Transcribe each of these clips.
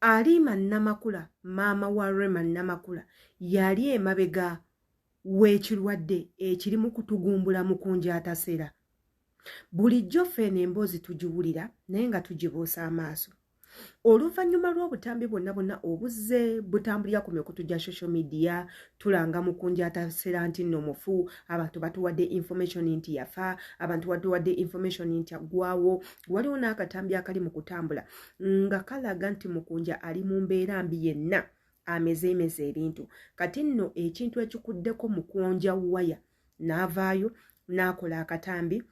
Aliima Namakula, maama wa Rema Namakula, yali emabega w'ekirwadde ekiri mu kutugumbula Mukunja Atasera. Bulijjo ffe eno emboozi tugiwulira naye nga tugibuusa amaaso. Oluvannyuma lw'obutambi bwonna bwonna obuzze butambulira ku mikutu gya social media, tulanga Mukunja Atasera nti nno mufu, abantu batuwadde information nti yafa, abantu batuwadde information nti aggwawo. Waliwo n'akatambi akali mu kutambula nga kalaga nti Mukunja ali mu mbeera mbi, yenna amezeemeze ebintu. Kati nno ekintu ekikuddeko, Mukunja waya n'avaayo n'akola akatambi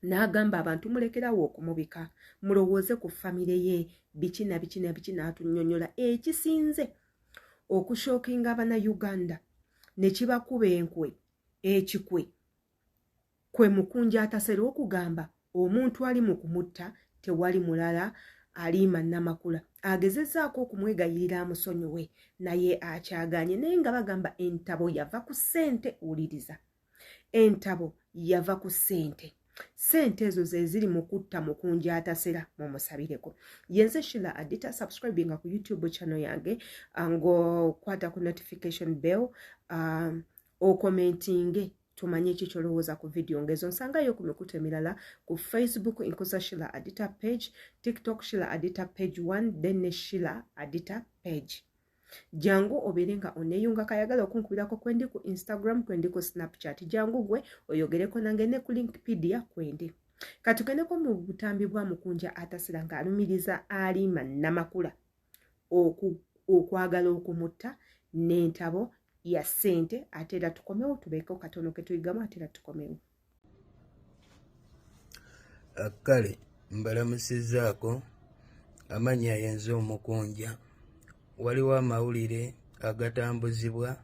n'agamba abantu mulekerawo okumubika, mulowooze ku famire ye, biki na biki na biki, n'atunnyonnyola ekisinze okushockinga Abannayuganda ne kibakuba enkwe ekikwe kwe Mukunja Atasera okugamba omuntu ali mu kumutta tewali mulala, Aliima Namakula. Agezezzaako okumwegayirira amusonyiwe naye akyaganye, naye nga bagamba entabo yava ku ssente. Wuliriza, entabo yava ku ssente, ssente ezo ze ziri mu kutta Mukunja Atasera, mumusabireko. Yenze Shila Adita. Subscribinga ku YouTube channel yange ng'okwata ku notification bell, ocommentinge tumanye eki kyolowooza ku vidiyo ngezo. Nsangayo ku mikutu emirala, ku Facebook nkuza Shila Adita page, TikTok Shila Adita page 1, then ne Shila Adita page. Jangu obeere nga oneeyunga. Kayagala okunkubirako, kwendi ku Instagram, kwendi ku Snapchat, jangu gwe oyogereko nange, ne ku Linkpedia kwendi. Katugendeko mu butambi bwa Mukunja Atasira ng'alumiriza Aliima Namakula okwagala okumutta n'entabo ya ssente. Ate era tukomewo tubeeko katono ketuyigamu, ate era tukomewo. Kale mbalamusizzaako. Amannya yenze Omukunja. Waliwo amawulire agatambuzibwa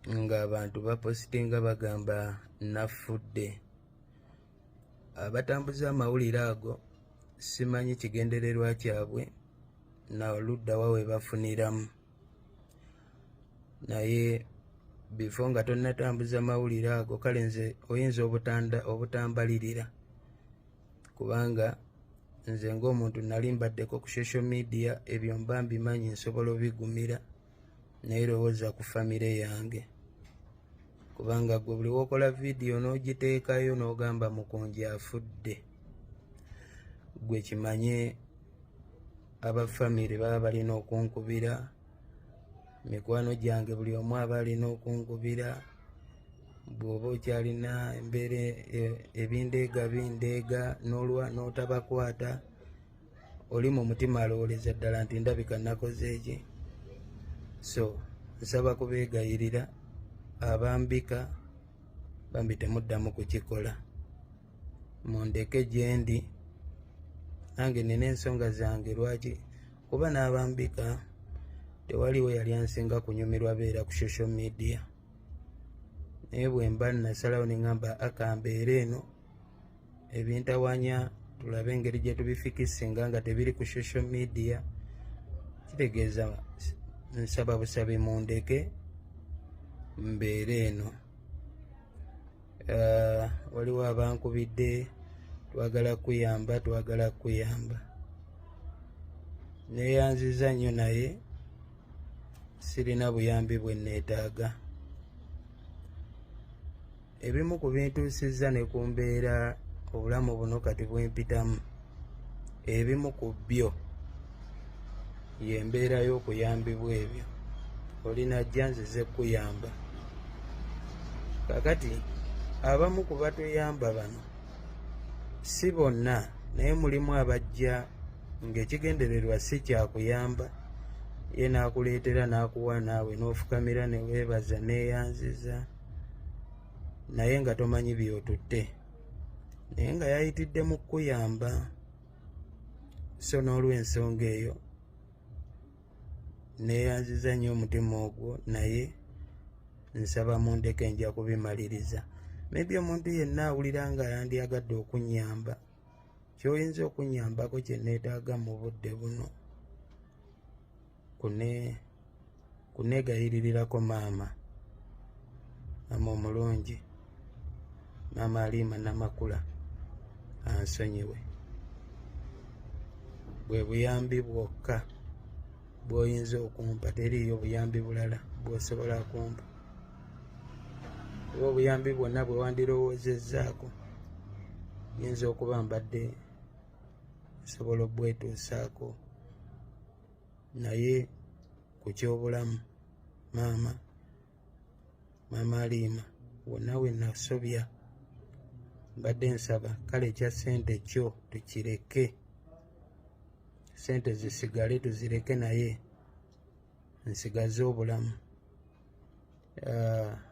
ng'abantu bapositinga bagamba nafudde. Abatambuza amawulire ago simanyi kigendererwa kyabwe na ludda wa we bafuniramu, naye before nga tonnatambuza mawulire ago, kale nze oyinza obutambalirira, kubanga nze ng'omuntu nali mbaddeko ku social media, ebyo mba mbimanyi, nsobola obigumira, naye lowooza ku famire yange, kubanga gwe buli wokola vidiyo n'ogiteekayo n'ogamba Mukunja afudde, gwe kimanye abafamire baba balina okunkubira, mikwano gyange buli omu aba alina okunkubira. Bw'oba okyalina embeera ebindeega bindeega n'olwa n'otabakwata, oli mu mutima alowooleza ddala nti ndabika nakoze eki. So nsaba kubeegayirira, abambika bambi temuddamu kukikola, mundeke gye ndi, nange nina ensonga zange lwaki, kuba n'abambika tewaliwo yali ansinga kunyumirwa beera ku social media. Naye bwe mba nasalawo ne ŋŋamba akambeera eno, ebintawanya tulabe engeri gye tubifixinga nga tebiri ku social media, kitegeeza nsaba busabi mundeke mbeere eno. Waliwo abankubidde, twagala kuyamba, twagala kuyamba, neeyanziza nnyo, naye sirina buyambi bwe neetaaga. Ebimu ku bintuusizza ne ku mbeera obulamu buno kati bwempitamu, ebimu ku byo y'embeera y'okuyambibwa ebyo olina jja nzize kuyamba. Kakati abamu ku batuyamba bano, si bonna, naye mulimu abajja ng'ekigendererwa si kyakuyamba, ye n'akuleetera n'akuwa, naawe n'ofukamira ne weebaza neeyanziza, naye nga tomanyi by'otutte, naye nga yayitidde mu kukuyamba. So n'olw'ensonga eyo neeyanziza nnyo omutima ogwo, naye nsaba mundeke, nja kubimaliriza. Maybe omuntu yenna awulira nga yandyagadde okunyamba, kyoyinza okunyambako kye neetaaga mu budde buno kuneegayiririrako maama, maama omulungi, maama Aliima Namakula, ansonyiwe. Bwe buyambi bwokka Bw'oyinza okumpa, teriiyo buyambi bulala bw'osobola kumpa oba obuyambi bwonna bwe wandirowoozezzaako. Yinza okuba mbadde nsobola obwetuusaako, naye ku kyobulamu, maama, maama Aliima, wonna we nasobya mbadde nsaba. Kale ekya ssente kyo tukireke, ssente zisigale tuzireke, naye nsigaze obulamu.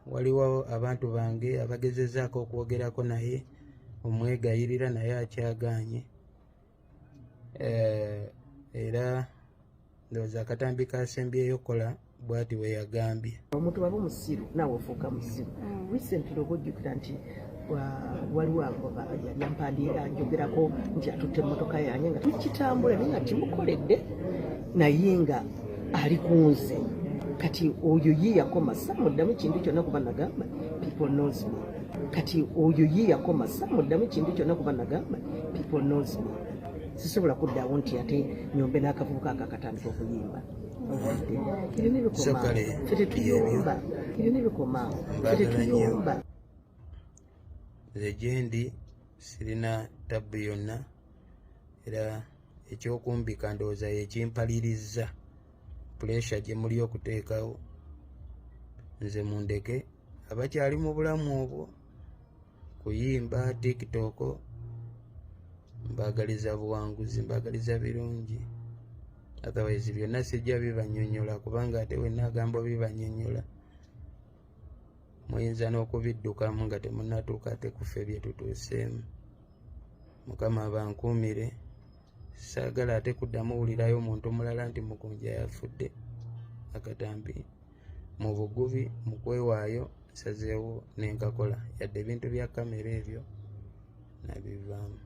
Waliwo abantu bange abagezezaako okwogerako naye, omwegayirira, naye akyagaanye. Era ndowooza akatambi kasembyeyo kola bwati bwe yagambye. Omuntu waba omusiru, naawe ofuuka musiru. Recently oba ojjukira nti waliwo yali ampandiika njogerako nti atutte emmotoka yange nga tukitambula, naye nga kimukoledde, naye nga ali ku nze. Kati oyo ye yakoma, samuddamu kintu kyonna kuba nagamba people knows me. Kati oyo ye yakoma, samuddamu kintu kyonna kuba nagamba people knows me. Sisobola kuddawo nti ate nyombe n'akavubuka ako akatandika okuyimba. Obwadde ebyo So kale, nebikoma, ffe tetuyomba. Ebyo nebikoma, ffe Mbaagala nnyo. tetuyomba. Nze gyendi sirina tabbu yonna, era ekyokumbika ndowooza yekimpaliriza pressure gye muli okuteekawo. Nze mundeke, abakyali mu bulamu obwo kuyimba TikTok, mbaagaliza buwanguzi, mbaagaliza birungi. Otherwise byonna sijja bibanyonyola, kubanga ate wenna agamba bibanyonyola, muyinza n'okubiddukamu nga temunnatuuka ate kufe bye tutuuseemu. Mukama abankuumire. Saagala ate kuddamu wulirayo omuntu mulala nti Mukunja yafudde. Akatambi mu bugubi, mu kwewaayo, nsazeewo nenkakola, yadde ebintu bya kamera ebyo nabivaamu.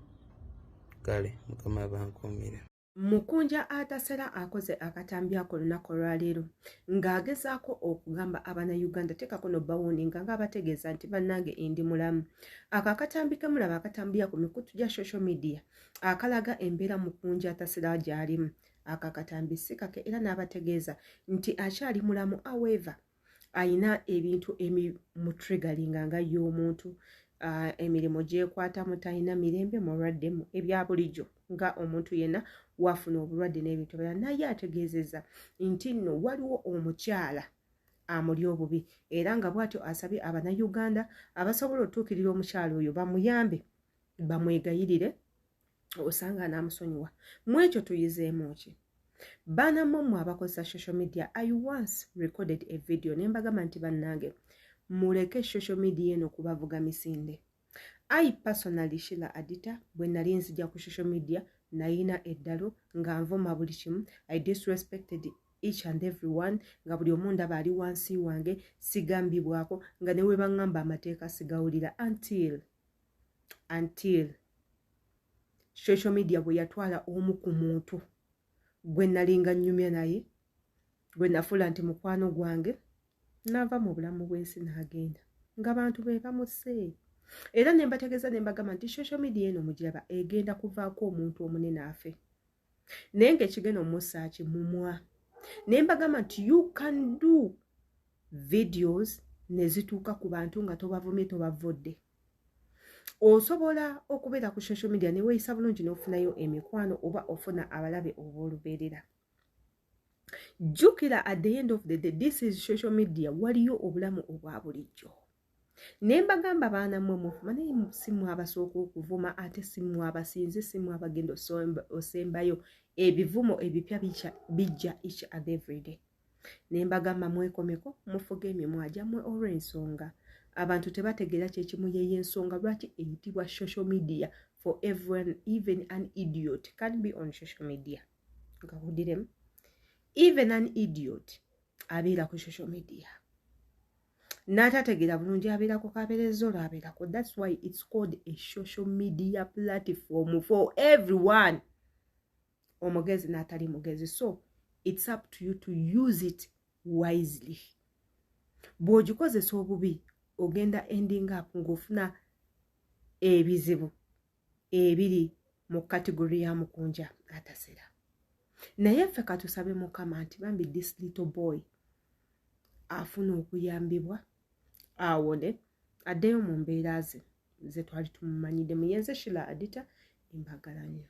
Kale Mukama abankuumire. Mukunja Atasera akoze akatambi ako olunaku olwaleero ng'agezaako okugamba Abannayuganda, teekako nobawarninga, ng'abategeeza nti bannange, ndi mulamu. Ako akatambi kemulaba akatambulira ku mikutu gya social media akalaga embeera Mukunja Atasera gy'alimu, ako akatambi si kake, era n'abategeeza nti akyali mulamu. However, ayina ebintu ebimutriggeringa nga y'omuntu, emirimu gyekwatamu, talina mirembe, mulwaddemu ebya bulijjo nga omuntu yenna wafuna obulwadde n'ebintu ebirala. Naye ategeezezza nti nno waliwo omukyala amuli obubi, era nga bw'atyo asabye Abannayuganda abasobola otuukirira omukyala oyo bamuyambe, bamwegayirire, osanga anaamusonyiwa. Mu ekyo tuyizeemu ki? Baana mmwe abakozesa social media, I once recorded a video ne mbagamba nti bannange, muleke social media eno kubavuga misinde. I personally, Shila Adita, bwe nali nzija ku social media, nayina eddalu nga nvuma buli kimu. I disrespected each and every one, nga buli omu ndaba ali wansi wange, sigambibwako, nga ne we baŋŋamba amateeka sigawulira, until social media bwe yatwala omu ku muntu gwe nalinga nnyumya naye, gwe nafuula nti mukwano gwange, n'ava mu bulamu bw'ensi n'agenda nga bantu be bamusse. Era ne mbategeeza ne mbagamba nti social media eno mugiraba egenda kuvaako omuntu omunene afe, naye ng'ekigenda omussaaki mumwa. Ne mbagamba nti you can do videos ne zituuka ku bantu nga tobavumye, tobavudde. Osobola okubeera ku social media ne weeyisa bulungi n'ofunayo emikwano oba ofuna abalabe ob'olubeerera. Jjukira, at the end of the day, this is social media, waliyo obulamu obwa bulijjo. Ne mbagamba, baana mmwe muvuma, naye si mmwe abasooka okuvuma, ate si mmwe abasinze, si mmwe abagenda osembayo. Ebivumo ebipya bijja each and every day. Ne mbagamba mwekomeko, mufuge emimwa gyammwe, olw'ensonga abantu tebategeera kyekimu. Yeyo ensonga lwaki eyitibwa social media for everyone. Even an idiot can be on social media. Nkawudiremu, even an idiot abeera ku social media, n'atategeera bulungi abeerako, kabeereza olwo abeerako. That's why it's called a social media platform for everyone, omugezi n'atali mugezi. So it's up to you to use it wisely. Bw'ogikozesa obubi, ogenda ending up ng'ofuna ebizibu ebiri mu category ya Mukunja Atasera. Naye ffe katusabe Mukama nti bambi this little boy afuna okuyambibwa, awone, addeyo mu mbeera ze ze twali tumumanyidde. Muyenze Shila Adita, embagala nnyo.